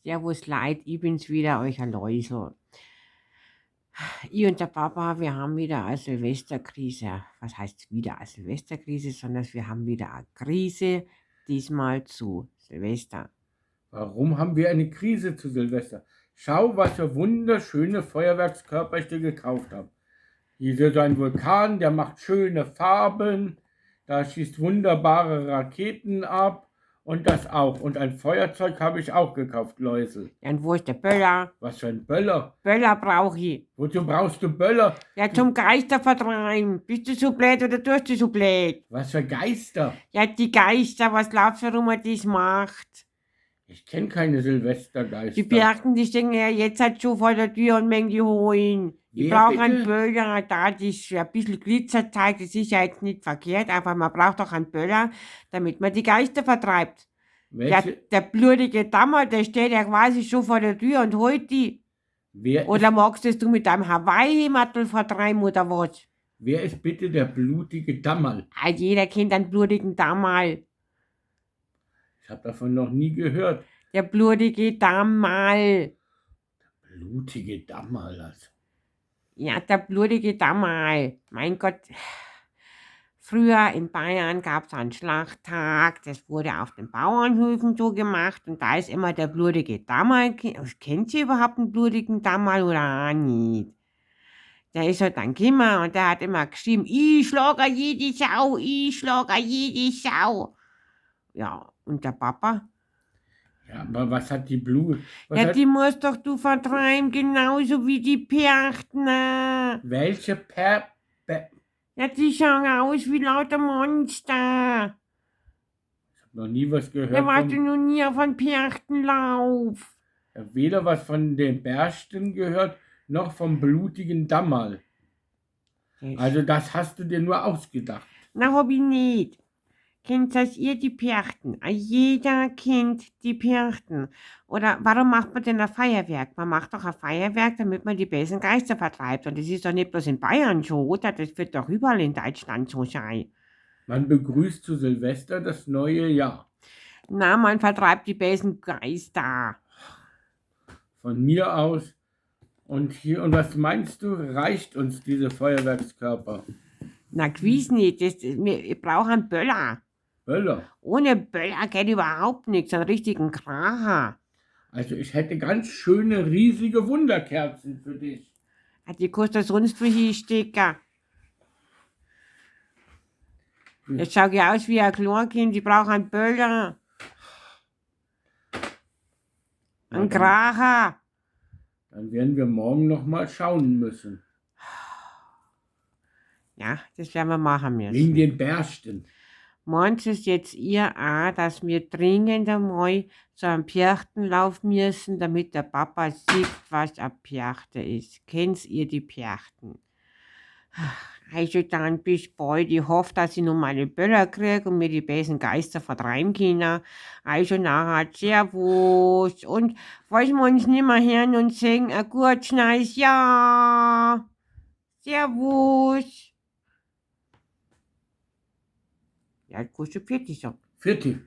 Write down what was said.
Servus Leid, ich bin's wieder, euer Läusel. Ich und der Papa, wir haben wieder eine Silvesterkrise. Was heißt wieder eine Silvesterkrise, sondern wir haben wieder eine Krise, diesmal zu Silvester. Warum haben wir eine Krise zu Silvester? Schau, was für wunderschöne Feuerwerkskörper ich dir gekauft habe. Hier ist so ein Vulkan, der macht schöne Farben, da schießt wunderbare Raketen ab und das auch. Und ein Feuerzeug habe ich auch gekauft, Läusel. Ja, und wo ist der Böller? Was für ein Böller? Böller brauche ich. Wozu brauchst du Böller? Ja, zum Geister vertreiben. Bist du so blöd oder tust du so blöd? Was für Geister? Ja, die Geister, was glaubst du, warum man das macht? Ich kenne keine Silvestergeister. Die Bergen, die stehen ja jetzt halt schon vor der Tür und mögen die holen. Ich Wer brauche einen bitte? Böller, da das ein bisschen Glitzer zeigt, das ist ja jetzt nicht verkehrt, aber man braucht doch einen Böller, damit man die Geister vertreibt. Der, Welche, der blutige Dammer, der steht ja quasi schon vor der Tür und holt die. wer, ist, Oder magst du das du mit deinem Hawaii-Mattel vertreiben oder was? wer ist bitte der blutige Dammerl? Ah, jeder kennt einen blutigen Dammerl. Ich habe davon noch nie gehört. Der blutige Dammerl. Blutige Dammerl. Also. Ja, der blutige Dammerl. Mein Gott. Früher in Bayern gab es einen Schlachttag, das wurde auf den Bauernhöfen so gemacht und da ist immer der blutige Dammerl. Kennt ihr überhaupt einen blutigen Dammerl oder auch nicht? Der ist halt dann gekommen und der hat immer geschrieben, ich schlage jede Sau, ich schlage jede Sau. Ja, und der Papa? Ja, aber was hat die Blut? Was Ja, hat, die musst doch du vertreiben, genauso wie die Perchtner. welche Per... Be Ja, die schauen aus wie lauter Monster. ich habe noch nie was gehört. Da warst du Vom, noch nie auf einem Perchtenlauf. ich hab weder was von den Berchten gehört, noch vom blutigen Dammerl. Also das hast du dir nur ausgedacht. Na, hab ich nicht. Kennt das ihr die Perchten? Ah, jeder kennt die Perchten. Oder warum macht man denn ein Feuerwerk? Man macht doch ein Feuerwerk, damit man die bösen Geister vertreibt. Und das ist doch nicht bloß in Bayern so, oder? Das wird doch überall in Deutschland so sein. Man begrüßt zu Silvester das neue Jahr. Na, man vertreibt die bösen Geister. Von mir aus. Und hier, und was meinst du, reicht uns diese Feuerwerkskörper? Na, gewiss nicht. Ich brauche einen Böller. Böller. Ohne Böller geht überhaupt nichts. Einen richtigen Kracher. Also ich hätte ganz schöne, riesige Wunderkerzen für dich. Ah, die kostet sonst wie Hinstecker. Das schaut ja aus wie ein Kleinkind, ich brauche einen Böller. Einen Kracher. Dann werden wir morgen noch mal schauen müssen. Ja, das werden wir machen Wegen müssen. den Berchten. Meint es jetzt ihr auch, dass wir dringend einmal zu einem Perchtenlauf müssen, damit der Papa sieht, was ein Perchte ist? Kennt ihr die Perchten? Also dann bis bald. Ich hoffe, dass ich noch meine Böller kriege und mir die bösen Geister vertreiben kann. Also nachher, Servus. Und falls wir uns nicht mehr hören und sehen, ein gutes neues Jahr. Servus. Ja, gut, so fertig sagen. Fertig.